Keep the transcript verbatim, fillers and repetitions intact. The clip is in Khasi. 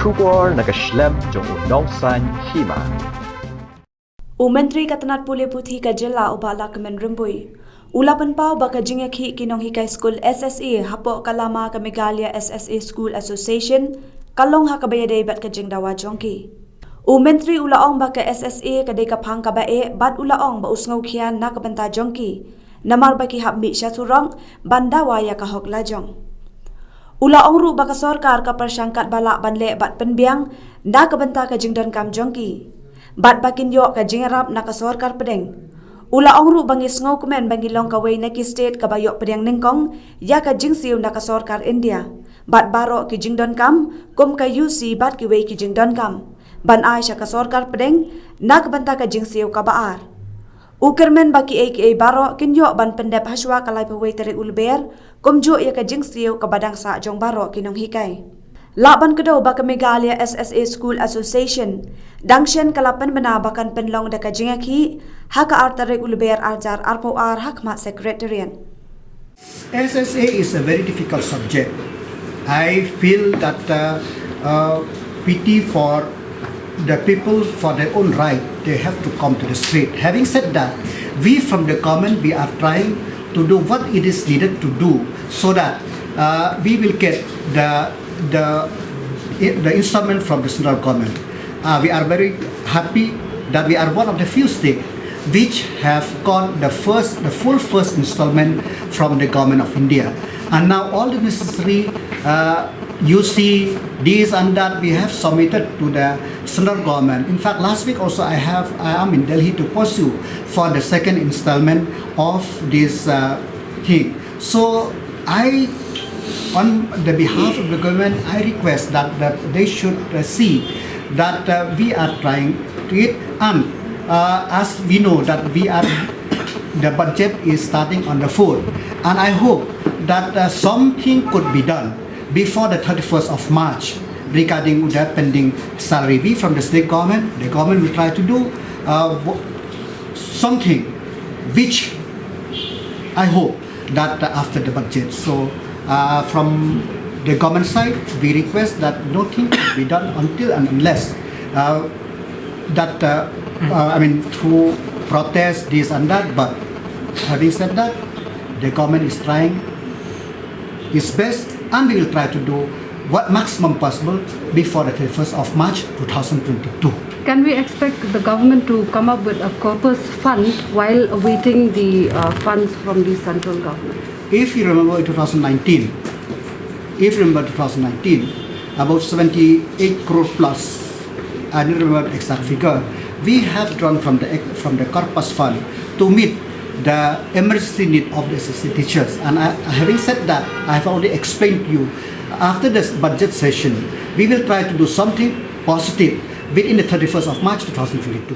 Khubor na ka shlem jong u nongsan hima. U Myntri ka tnat pule puthi ka jylla u Bah Lahkmen Rymbui u la pynpaw ba ka jingïakhih ki nonghikai skul S S A hapoh ka lama ka Meghalaya S S A School Association ka long ha kaba ïadei bad ka jingdawa jong ki. U Myntri u la ong ba ka S S A ka dei ka phang kaba eh bad u la ong ba u sngewkhia na ka bynta jong ki namar ba ki hap mih sha surok ban dawa ïa ka hok lajong. U la ong ruh ba ka sorkar ka pyrshang katba lah ban leh bad pynbiang na ka bynta ka jingdonkam jong ki bad ba kin ïoh ka jingïarap na ka sorkar pdeng. U la ong ruh ba ngi sngewkmen ba ngi long kawei na ki state kaba ïoh pdiang nyngkong ïa ka jingsiew na ka sorkar India bad baroh ki jingdonkam kum ka U C bad kiwei ki jingdonkam ban ai sha ka sorkar pdeng na ka bynta ka jingsiew kaba ar. U kyrmen ba kiei kiei baroh kin ïoh ban pyndep hashwa ka laiphew wei tarik u Lber kumjuh ïa ka jingsiew kaba dang sah jong baroh ki nonghikai. Lah ban kdew ba ka Meghalaya S S A School Association dang shen ka la pynbna ba kan pynlong da ka jingïakhih ha ka ar tarik u Lber ar hajar arphew ar ha khmat Secretariat. S S A is a very difficult subject. I feel that uh, uh, pity for the people for their own right, they have to come to the street. Having said that, we from the government, we are trying to do what it is needed to do so that uh, we will get the the the installment from the central government. Uh, we are very happy that we are one of the few states which have got the first, the full first installment from the government of India. And now all the necessary uh, U C, this and that, we have submitted to the central government. In fact, last week also I have, I am in Delhi to pursue for the second installment of this uh, thing. So I, on the behalf of the government, I request that, that they should uh, see that uh, we are trying to it, and uh, as we know that we are, the budget is starting on the fourth, and I hope that uh, something could be done before the thirty-first of March regarding the pending salary. We from the state government, the government will try to do uh, wo- something which I hope that uh, after the budget. So uh, from the government side, we request that nothing be done until and unless uh, that uh, uh, I mean, through protest, this and that. But having said that, the government is trying its best, and we will try to do what maximum possible before the thirty-first of March two thousand twenty-two. Can we expect the government to come up with a corpus fund while awaiting the uh, funds from the central government? If you remember in two thousand nineteen, if you remember two thousand nineteen, about seventy-eight crore plus, I don't remember the exact figure, we have drawn from the from the corpus fund to meet the emergency need of the assistant teachers. And I, having said that, I have already explained to you, after this budget session, we will try to do something positive within the thirty-first of March two thousand twenty-two.